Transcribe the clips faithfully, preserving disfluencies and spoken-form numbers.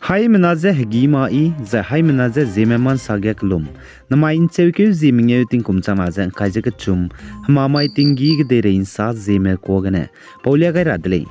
Haimena je hegî ma i, zai haimena je Zeme ma nsa ge kelum. Namai ncheukeu zie mengeu tingkum changna ze ngkai ze kechum, hemamai tinggî kedeirei nsa Zeme kuâ gene paulia gai ra de lei.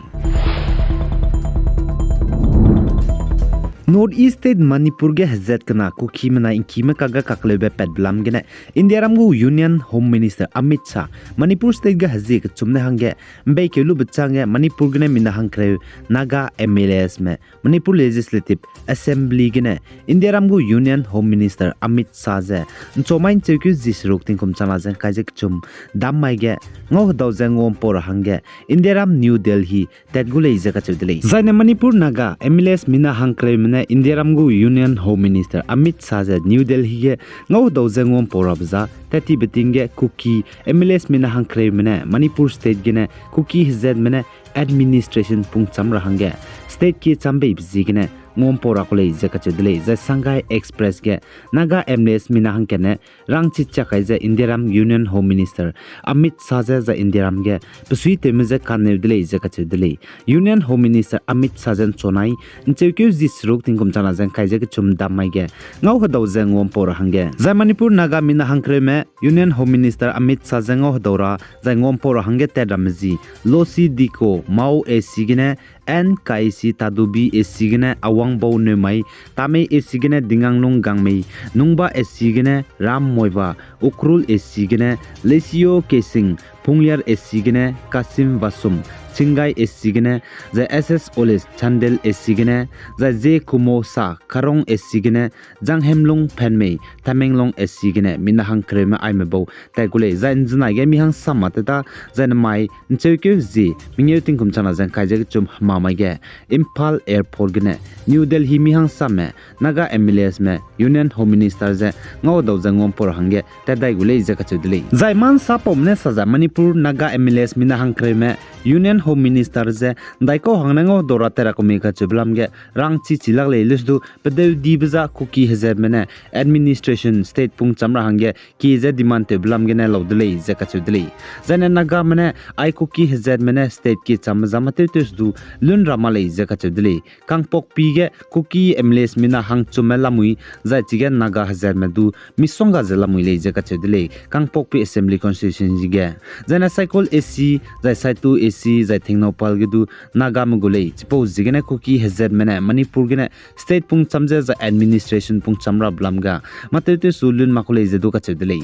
North East State Manipur ge hezat kena Kukimena ngkime kakge kakleube patbe lam gene, Indiaram gu Union Home Minister Amit Shah Manipur State ge hezie kechum ne hangge mbeikeu lube changge Manipur gene mina hangkereu Naga M L As me Manipur Legislative Assembly gene Indiaram gu Union Home Minister Amit Shah ze nchomai ncheukeu zie seruk tingkum changna ze ngkai ze kechum dam mai ge ngau hedau ze nguampau ra hangge Indiaram New Delhi tat gu lei ze kacheu de lei. Zaine Manipur Naga M L As mina hangkereumene Indiaram gu Union Home Minister Amit Shah ze New Delhi ge ngau hedau ze nguampau rabe za tat tibe ting ge Kuki M L As mina hangkereumene Manipur State gene Kuki hezatme ne administration pungcham ra hangge state kie cham beibe ziegene nguampau ra ku lei ze kacheu de lei. Zai Shanghai Express ge Naga M L As mina hangkatne rangchi chiak kai ze Indiaram Union Home Minister Amit Shah ze zai Indiaram ge besuitewme je kaneu de lei ze kacheu de lei. Union Home Minister Amit Shah ze nchonai ncheukeu zie seruk tingkum changna ze ngkai ze kechum dam mai ge ngau hedau ze nguampau ra hangge zai Manipur Naga mina hangkereume Union Home Minister Amit Shah ze ngau hedau ra zai nguampau ra hangge tat ramme zi Losi Diko Mao A C gene, N Kaisi Tadubi A C gene Awangbau Neumai, Tamei A C gene Dinganglung Gangmei, Nungba A C gene Ram Moiba, Ukhrul A C gene Lesio Keising, Phungliar A C gene Kasim Vasum, Chingai A C gene, zai S S Olis Chandel A C gene, zai Ze Kumo Sa Karong A C gene, Janghemlung Phenmei, Tamenglong A C gene mina hangkereume aime bau tat gu lei. Zai nzenai ge mi hangsa ma teta, zai namai ncheukeu zie mengeu tingkum changna ze ngkai ze kechum hemamai ge Imphal Airport gene New Delhi mi hangsame Naga M L As me Union Home Minister ze ngau hedau ze nguampau ra hangge tat dai gu lei ze kacheu de lei. Zai ma nsapaume ne sa ze Manipur Naga M L As mina hangkereume Union Home Minister ze ndaikau hangne ngau hedau ra tat ra ku mei kacheube lam ge rangchi chi lak lei lus du pedeu dibe za Kuki hezatme ne administration state pungcham ra hangge kie ze demand tewbe lam gene lau de lei ze kacheu de lei. Zaine Nagame ne ai Kuki hezatme ne state kie chambe za matewtew du lun ra ma lei ze kacheu de lei. Kangpokpi ge Kuki M L As mina hangchumme lamui, zai chige Naga hezatme du misongga ze lamui lei ze kacheu de lei. Kangpokpi Assembly Constituency ge zaine Saikul A C, zai Saitu A C, zai Tengnoupal ge du Nagame gu lei. Chipau ziegene Kuki hezatme ne Manipur gene state pungcham ze zai administration pungcham rabe lam ga matewtew su lun mak ku lei ze du kacheu de lei.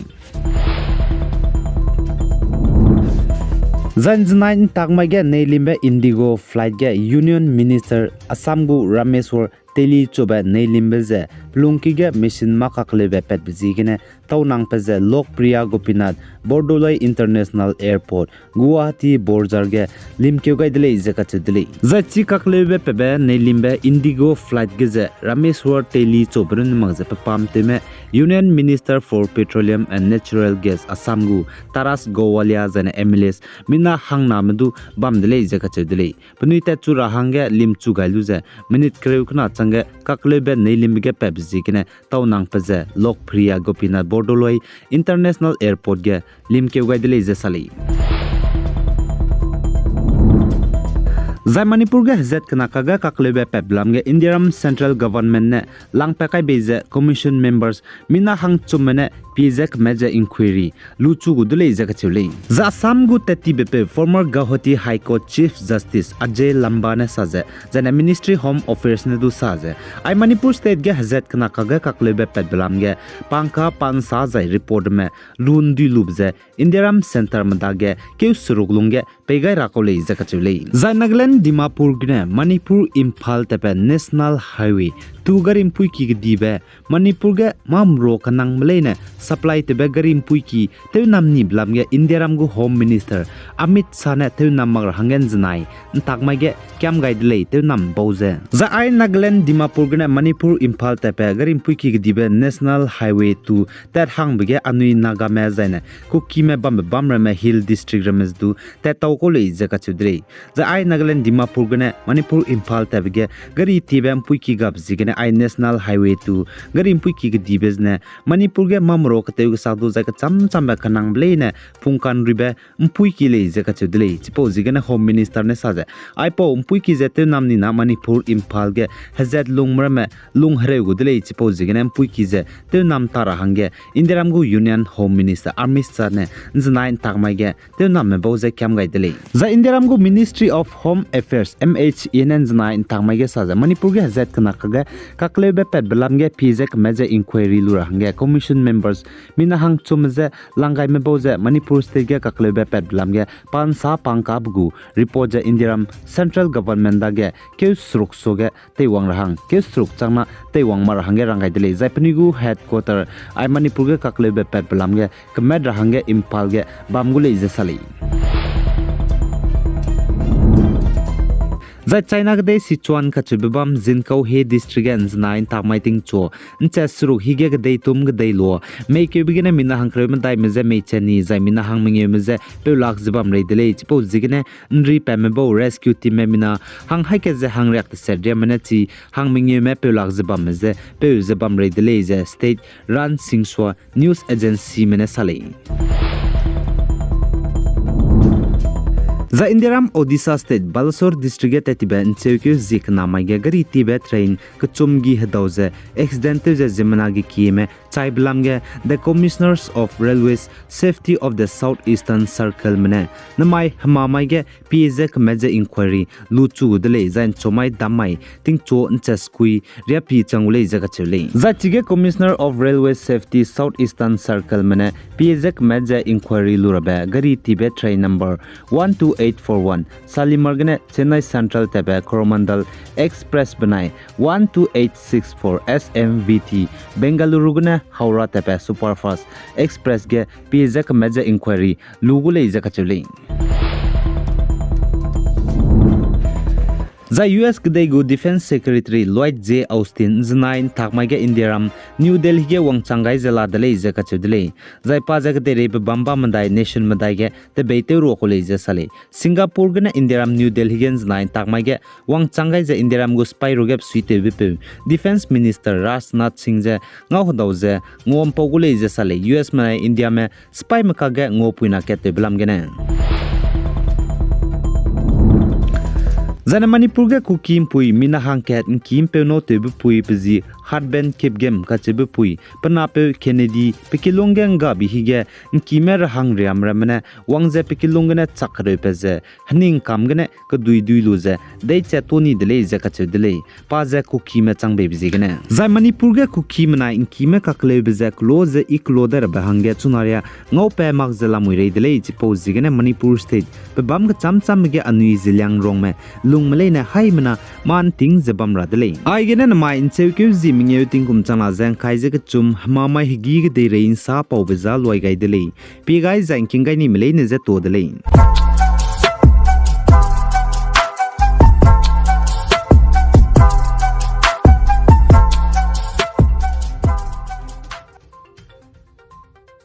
Zai nzenai ntak mai ge neilimbe Indigo flight ge Union Minister Assam gu Rameshwar Teili chube neilimbe ze pelungki ge machine mâ kakleube patbe ziegene taunangpe ze Lokpriya Gopinath Bordoloi International Airport, Guwahati Border ge limkeu gai de lei ze kacheu de lei. Zai chi kakleube patbe neilimbe Indigo flight ge ze Rameshwar Teili chube runne mak ze pepamtewme Union Minister for Petroleum and Natural Gas Assam gu Taras Gowalia zaine M L As mina hangname du bam de lei ze kacheu de lei. Penui tatchu ra hangge limchu gai lu ze minute kereu kena changge kakleube neilimbe ge patbe ziegene taunangpe ze Lokpriya Gopinath Bordoloi International Airport ge limkeu gai de lei ze sa lei. Zai Manipur ge hezat kena kakge kakleube patbe lam ge Indiaram Central Government ne langpat kai bei ze Commission members mina hangchumme ne pie ze keme ze inquiry luchu gu de lei ze kacheu lei. Zai Assam gu tat tibe peu former Guwahati High Court Chief Justice Ajay Lamba ne sa ze, zaine Ministry Home Affairs ne du sa ze, ai Manipur State ge hezat kena kakge kakleube patbe lam ge pangka pansa zai reportme lu ndui lube ze Indiaram Centre me dage keu seruk lungge pei gai ra kau lei ze kacheu lei. Zai Nagaland Dimapur gene Manipur Imphal tatbe National Highway two gari mpuiki kedibe Manipur ge mamro kenangme leine supply tewbe gari mpuiki tewnam nibe lam ge Indiaram gu Home Minister Amit Shah ne tewnam mak ra hangge nzenai ntak mai ge kiam gai de lei tewnam bau ze. Zai ai Nagaland Dimapur gene Manipur Imphal tatbe gari mpuiki kedibe National Highway two tat hangbe ge anui Nagame zaine Kukime bambe bam ramme Hill District ramme ze du tat tau kau lei ze kacheu de lei. Zai ai Nagaland Dimapur gene Manipur Imphal tatbe ge gari tiebe ’mpuiki gabe ziegene ai National Highway two gari ’mpuiki kedibe zene Manipur ge mamero ketew kesak du zai kecham-chambe kenangbe leine pungkanruibe ’mpuiki lei ze kacheu de lei. Chipau ziegene Home Minister ne sa ze, aipau ’mpuiki ze tewnam nina Manipur Imphal ge hezat lungme ramme lung hereu gu de lei. Chipau ziegene ’mpuiki ze tewnam ta ra hangge Indiaram gu Union Home Minister Amit Shah ne ’nzenai ’ntak mai ge tewnamme bau ze kiam gai de lei. Zai Indiaram gu Ministry of Home Affairs, M H A ne ’nzenai ’ntak mai ge sa ze, Manipur ge hezat kena kage kakleube patbe lam ge pie ze keme ze inquiry lu ra hangge commission members mina hangchumme je langgaime bau ze Manipur State ge kakleube patbe lam ge pa ’nsa pa ’ngkabe gu report ze Indiaram Central Government dage keu seruk suage teiwang ra hang, keu seruk changna teiwang ma ra hangge rang gai de lei. Zai penui gu headquarter ai Manipur ge kakleube patbe lam ge kemat ra hangge Imphal ge bam gu lei ze sa lei. Zai China kedei Sichuan kacheube bam Jinkouhe District ge ’nzenai ’ntak mai tingchu ’nchat seruk hige kedei tum kedei lua meikeube gene mina hangkereu medaime je meicheni zai mina hangmengeume je peulak ze bam rei de lei. Chipau ziegene ’nri patme bau rescue teamme mina hang haî kat ze hangriak teset riamme ne chi hangmengeume peulak ze bamme je peu ze bam rei de lei ze State Ran Singshwa News Agencyme ne sa lei. Zai Indiaram Odisha State Balasore District ge tat tibe ’ncheukeu zie kena mai ge gari tiebe train kechum gi hedau ze accident tew ze ziemmena ge kieme chaibe lam ge The Commissioners of Railways Safety of the South Eastern Circleme ne namai hema mai ge pie ze kemat ze inquiry luchu gu de lei, zai ’nchomai dam mai tingchu ’nchat sekui riapi chang gu lei ze kacheu lei. Zai chige Commissioner of Railway Safety South Eastern Circleme ne pie ze kemat ze inquiry lu rabe gari tiebe train number one two eight four one Shalimar gene Chennai Central tatbe Coromandel Express benai one two eight six four S M V T Bengaluru gene Howrah tatbe Superfast Express ge pie ze kemat ze inquiry lu gu lei ze kacheu lei. Zai U S kedei gu Defense Secretary Lloyd J Austin ’nzenai ’ntak mai ge Indiaram New Delhi ge wangchang gai ze la de lei ze kacheu de lei. Zai pa ze kedeireibe bam bam medai nation medai ge tebeitew ruak gu lei ze sa lei. Singapore gene Indiaram New Delhi ge ’nzenai ’ntak mai ge wangchang gai ze Indiaram gu sipai ruage besuitewbe peu Defense Minister Rajnath Singh ze ngau hedau ze nguampau gu lei ze sa lei. U S menai Indiame sipaime kakge nguapuina kattewbe lam gene. Zaine Manipur ge Kuki ’mpui mina hangkat ’ngki ’mpeu nau tewbe pui pe zi Hatben Kipgen kacheube pui pe napeu Kennedy pe kilung ge ’nggabi hige ’ngkime rehang riam ramme ne wang ze pe kilung gene chak kereupat ze hening kam gene keduidui lu ze deichat tuâ ni de lei ze kacheu de lei. Pa ze Kukime chang beibe ziegene. Zai Manipur ge Kuki menai ’ngkime kakleube ze kelo ze i kelo de rabe hangge chunaria ngaupat mak ze lamui rei de lei. Chipau ziegene Manipur State pe bâm kechâm châmme ge anui Zeliangrongme lungme leine haimena mâ ’nting ze bam ra de lei. Aigene namai ’ncheukeu zie mengeu tingkum changna ze ’ngkai ze kechum hemamai hegî kedeirei ’nsa paube za luai gai de lei. Pie gai zai ’ngking gai nime leine je tuâ de lei.